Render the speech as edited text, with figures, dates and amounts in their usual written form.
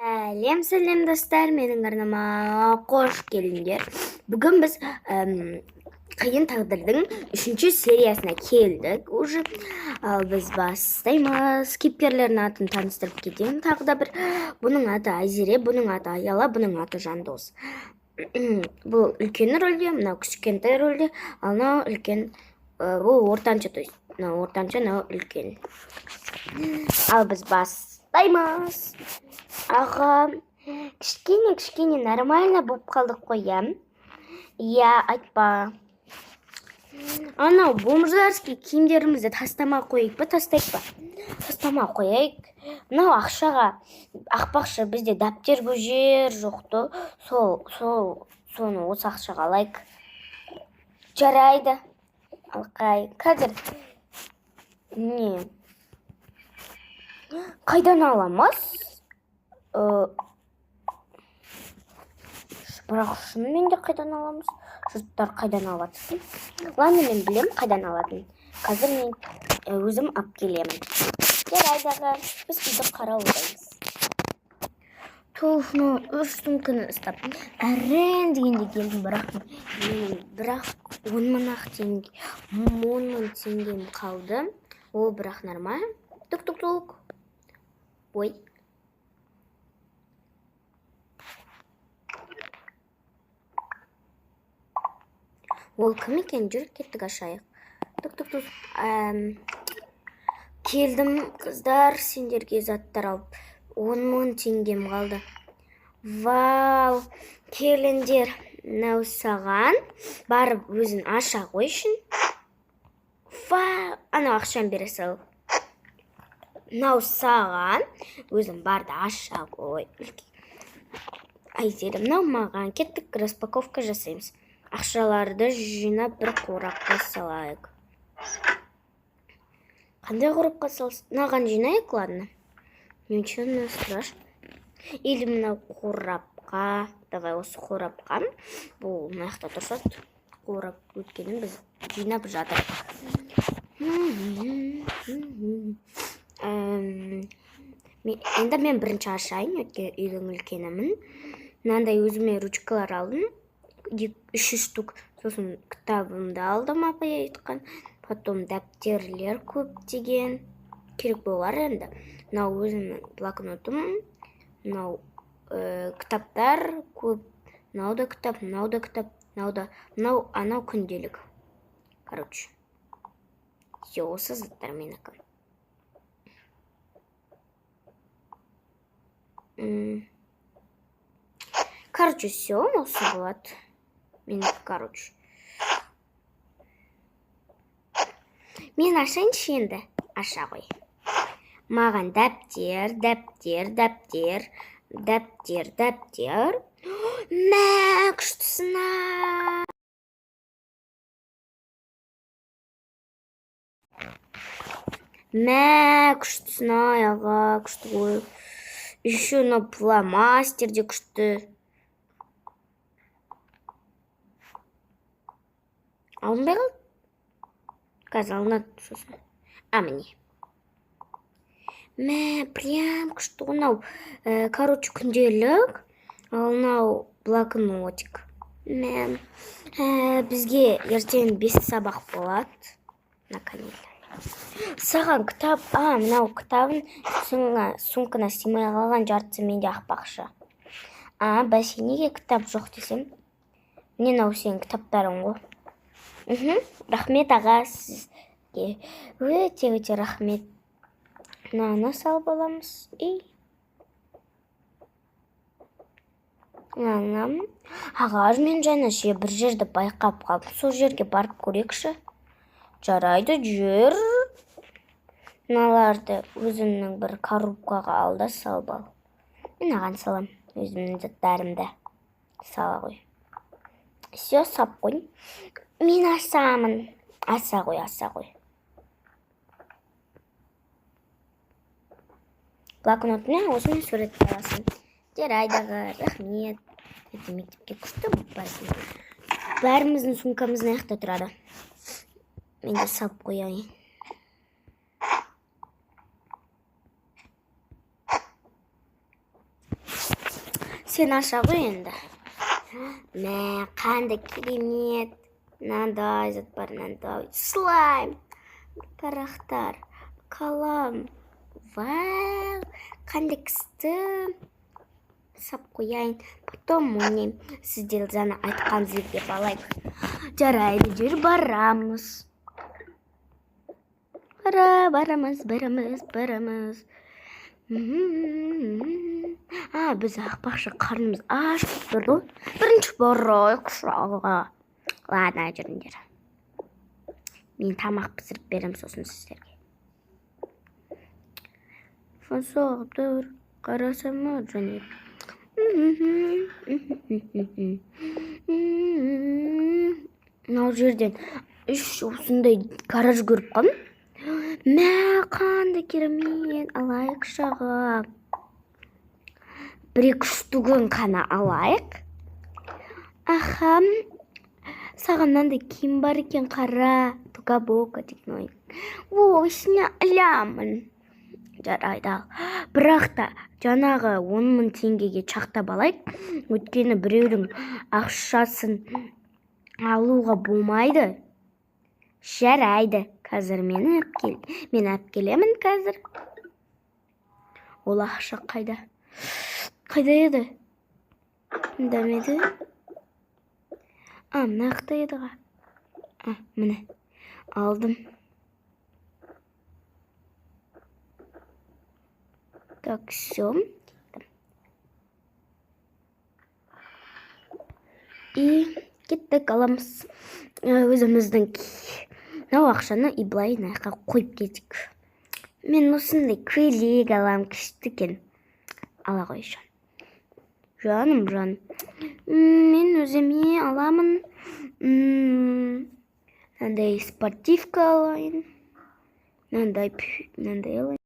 Сәлем, сәлем, достар, менің арнама қош келдіңдер. Бүгін біз қиын тағдырдың үшінші сериясына келдік уже. Ал біз бастаймыз. Кейіпкерлердің атын таныстырып кетейін тағы да бір. Бұның аты Айзере, бұның аты Аяла, бұның аты Жандос. Бұл үлкен рөлде, мынау кішкентай рөлде, ал мынау үлкен, бұл ортанша, то есть мынау ортанша, мынау үлкен. Ал біз бастаймыз. Аға, кішкене, кішкене нормально болып қалдық қой, иә? Иә, айтпа. Анау бомжарский киімдерімізді тастамай қояйық па, тастайық па? Тастамай қояйық. Мынау ақшаға, ақпақшы, бізде дәптер көжер жоқ то, сол, соны осы ақшаға алайық. Жарайды. Алқай, қазір не? Қайдан аламыз? Бірақ шынымен де қайдан аламыз? Жұрттар қайдан алып жатыр? Ладно, мен білем қайдан алатынын. Қазір мен өзім алып келемін. Жарайды, аға, біз үйді қарауылдаймыз. Туф, ну үш сумканы ұстап әрең дегенде келдім, бірақ менің бірақ 10 000 ақ теңге, 10 000 теңгем қалды. Ол бірақ нормально. Тук тук тук. Ой. Ол кім екен? Жүр, кеттік, ашайық. Тук тук тук. Келдім, қыздар, сендерге заттар алып. 10 000 теңгем қалды. Вау, келіңдер. Мынау саған, барып өзің аша қойшын. Вау, анау ақшаны бере сал. Мынау саған, өзің бар да аша қой. Айзере, мынау маған. Кеттік, распаковка жасаймыз. Ақшаларды жинап бір қорапқа салайық. Қандай қорапқа салсақ? Мынаған жинайық, ладно. Ничего страшного. Или мынау қорапқа. Давай осы қорапқа. Бұл мына жақта тұрса қорап, өйткені біз жинап жатырмық. Енді мен бірінші ашайын, өйткені үйдің үлкенімін. Мынандай өзіме ручкалар алдым. Үш штук. Сосын кітабымды алдым, апай айтқан. Потом дәптерлер көптеген керек болар енді. Мынау өзімнің блокнотым. Мынау кітаптар көп. Мынау да кітап, мынау да кітап, мынау да, мынау, анау күнделік. Короче, все, осы заттар менікі. Короче, все, осы болады. Менікі, короче. Мен ашайыншы енді. Аша ғой. Маған дәптер, дәптер, дәптер, дәптер, дәптер. Мә, күштісін. Мә, күштісін ай, аға, күшті ғой. Еще мынау фломастер де күшті. Алынбай қалды. Қазір алынады сосын. А, міне. Мә, прям күшті ғой мынау. Короче, күнделік. Ал мынау блокнотик. Мә, бізге ертең 5 сабақ болады. Наконец. Саған кітап, а, мынау кітабын сумкана сыймай қалған, жартысы менде ақпақшы. А, бәсе, неге кітап жоқ десем? Міне, мынау сенің кітаптарың ғой. Рахмет, аға, сізге. Өте өте рахмет. Мынаны салып аламыз. И мынаны. Аға, мен жаңа ше бір жерді байқап қалдым. Сол жерге барып көрейікші. Жарайды, жүр. Мыналарды өзімнің бір коробкаға ал да салып ал. Мен аған салам өзімнің заттарымды. Сала ғой. Все, сап қойдым. Мен ашамын. Аша ғой, аша ғой. Блокнотына өзіңе сурет аласың. Жарайды, аға, рахмет. Ертең мектепке күшті болып барасың. Бәріміздің сумкамыз мына жақта тұрады. Мен де салып қояйын. Сен аша ғой енді. Мә, қандай керемет! Мынандай зат бар, мынандай слайм, парақтар, қалам. Вау, қандай күшті! Сап қояйын, потом ойнаймын. Сіздер жаңа айтқан жерге барайық. Жарайды, жүр, барамыз. Барамыз, барамыз, барамыз. А, біз ақпақшы, қарнымыз аш болып тұр ғой. Бірінші барайықшы аға. Ладно, жүріңдер, мен тамақ пісіріп беремін сосын сіздерге. Фон соғып тұр, қарасам, және мынау жерден үш осындай гараж көріп қалдым. Мә, қандай керемет! Алайықшы, аға, бір екі штугін қана алайық. Аха, саған мынандай киім бар екен, қара. Тока Бока деген ойын. Осыны аламын. Жарайды, ал. Бірақ та жаңағы 10 000 теңгеге шақтап алайық, өйткені біреудің ақшасын алуға болмайды. Жарайды, қазір мен алып кел, мен алып келемін қазір. Ол ақша қайда, қайда еді? Мында ма еді? А, мына жақта еді ғой. А, міне, алдым. Так, все. И кеттік, аламыз өзіміздің мынау ақшаны. И былай мына жаққа қойып кетейік. Мен осындай көйлек аламын, күшті екен, ала қойшы, жаным, жаным. Мен өзіме аламын, мынандай спортивка алайын, мынандай, мынандай алайын.